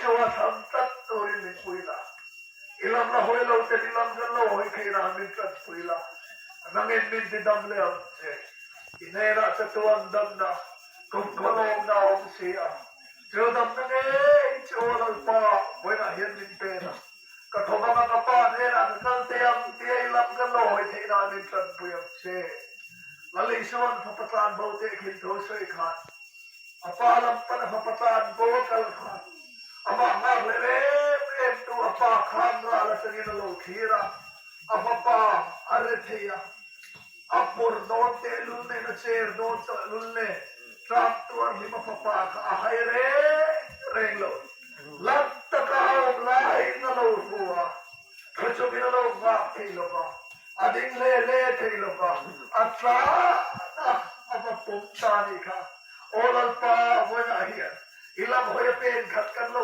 Isua thlang tlat turin min pui la. I lam la hawi lo ten i lam kan lo hawi theih nan min tanpui la, nangin min ti dam leh ang che. I hnenah chatuan damna, kumkhaw lawmna a awm si a. Chu damna ngei chu aw Lalpa, vawiinah hian min pen a. Ka thaw vanga ka Pa hnenah ka kal teh ang tia i lam kan lo hawi theih nan min tanpui ang che. Lal Isua'n fapa tlan bo teh khin tho sawi khan a pa lam pan a fapa tlan bo a kal khan amah nghak leh em em tu a pa khan ral atangin a lo thlir a, a fapa a re thei a, a pawr dawn tehlul nen a cher dawn tehlul nen tlang tuar hlim a fapa kha a hai reng reng lo. Lam taka a awm laiin a lo hmu a, thuchungin a lo nghak thei lo va, a ding hle hle thei lo va, a tlan a, a va pawm ta a nih kha. Aw Lalpa, vawiinah hian i lam hawi a pen khat kan lo.